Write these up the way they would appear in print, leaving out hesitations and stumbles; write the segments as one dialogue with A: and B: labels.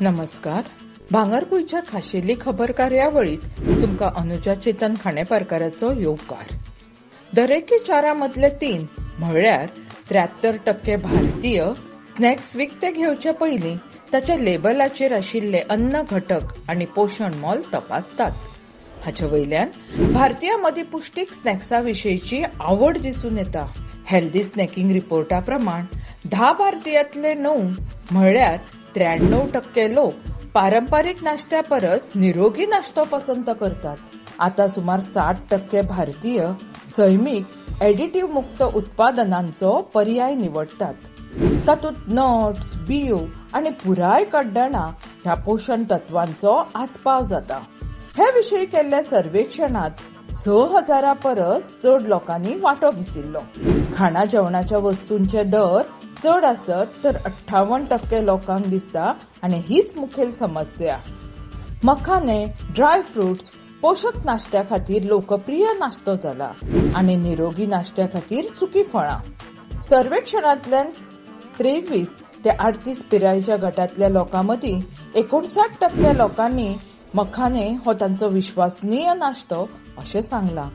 A: नमस्कार. भांगरभूंयच्या खाशेली खबर कार्यावळीत तुमकां अनुजा चेतन खांडेपारकाराचो येवकार. दरेकी चारा मदले 3 म्हळ्यार 73% भारतीय स्नॅक्स विकते घेवचे पयलीं ताच्या लेबलाचेर आशिल्ले अन्न घटक आनी पोशण मोल तपासतात. हाचे वयल्यान भारतीयां मदीं पुश्टीक स्नॅक्सा विशींची आवड दिसून येता. हेल्दी स्नॅकिंग रिपोर्टा प्रमाण 10 भारतीयांतले 9 म्हळ्यार 93% लोक पारंपारीक नाश्त्या परस निरोगी नाश्तो पसंत करतात. आता सुमार 60% भारतीय सैमीक एडिटिव्ह मुक्त उत्पादनांचो पर्याय निवडटात. तातूंत नट्स, बियो आनी पुराय कड्डणां ह्या पोशण तत्वांचो आस्पाव जाता. हे विशीं केल्ल्या सर्वेक्षणांत 6,000 परस चड लोकांनी वांटो घेतिल्लो. खाणा जेवणाच्या वस्तूंचे दर चड आसत तर 58% लोकांक दिसता आनी हीच मुखेल समस्या. मखाने, ड्राय फ्रुट्स पोशक नाश्त्या खातीर लोकप्रिय नाश्तो जाला आनी निरोगी नाश्त्या खातीर सुकी फळां. सर्वेक्षणांतल्यान 23 ते 38 पिरायेच्या गटांतल्या लोकां मदीं 59% लोकांनी मखाने हो तांचो विश्वसनीय नाश्तो अशें सांगलां.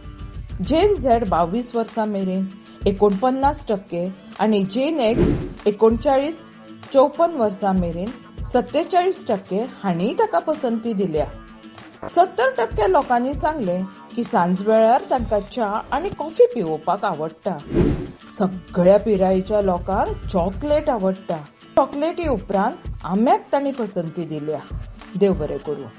A: जेन झेड 22 वर्सां मेरेन 49% आनी जेन एक्स 39-54 वर्सां मेरेन 47% हांणी ताका पसंती दिल्या. 70% लोकांनी सांगलें की सांजवेळार तांकां च्या आनी कॉफी पिवोवपाक आवडटा. सगळ्या पिरायेच्या लोकांक चॉकलेट आवडटा. चॉकलेटी उपरांत आंब्याक तांणी पसंती दिल्या. देव बरें करूं.